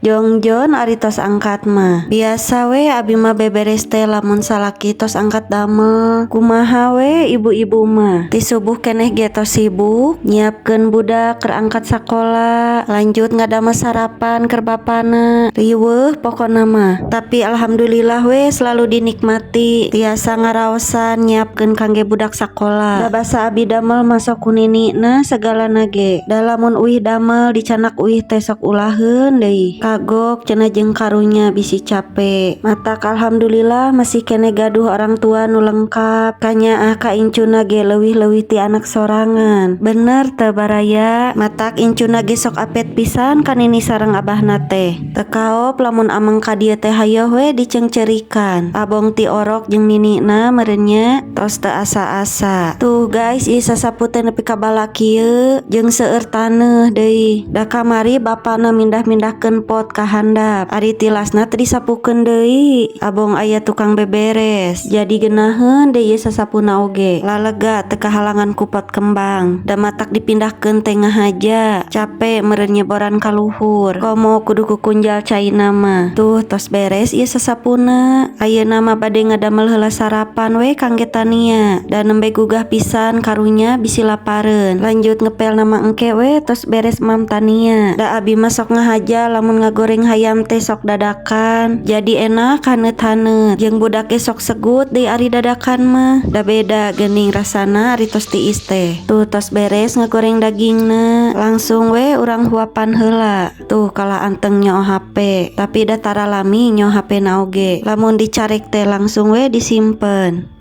Jongjon ari tos angkat mah. Biasa we abi mah beberes teh lamun salaki tos angkat damel. Kumaha we ibu-ibu mah. Ti subuh keneh ge tos sibuk nyiapkeun budak keur angkat sakola, lanjut ngadamel sarapan keur bapana. Riweuh pokona mah. Tapi alhamdulillah we selalu dinikmati. Tiasa ngaraosan nyiapkeun kangge budak sakola. Da basa abi damel mah sok ku ninina sagalana ge. Da lamun uih damel dicanak uih teh sok ulaheun deui. Kagok cenah jeung karunya bisi cape. Matak alhamdulillah masih keneh gaduh orang tua nu lengkap. Kanyaah ka incuna ge leuwih-leuwih ti anak sorangan. Bener teu, baraya? Matak incuna ge sok apet pisan ka nini sareng abahna teh. Teu kaop lamun ameng ka dieu teh hayoh we diceungceurikan. Abong ti orok jeung ninina meureun nya tos teu asa-asa. Tuh guys, ieu sasapu teh nepi ka balak kieu jeung seueur taneuh deui. Da kamari bapana mindah-mindahkeun pot ka handap. Ari tilasna teu disapukeun deui. Abong aya tukang beberes. Jadi geunaheun deui ieu sasapuna oge. Lalega teu kahalangan ku pot kembang. Da matak dipindahkeun teh ngahaja. Cape meureun nyeboran ka luhur. Komo kudu kukunjal caina mah. Tuh, tos beres ieu sasapuna. Ayeuna mah bade ngadamel heula sarapan we kangge Tania. Da nembe gugah pisan, karunya bisi lapareun. Lanjut ngepel nama engke we tos beres mam Tania. Da abi mah sok ngahaja lamun ngagoreng hayam teh sok dadakan. Jadi enak haneut-haneut. Jeung budak ge sok segut deui ari dadakan mah. Da beda geuning rasana ari tos tiis teh. Tuh, tos beres ngagoreng dagingna. Langsung we urang huapan heula. Tuh, kalah anteng nyoo HP. Tapi da tara lami nyoo HP na oge. Lamun dicarek teh langsung we disimpen.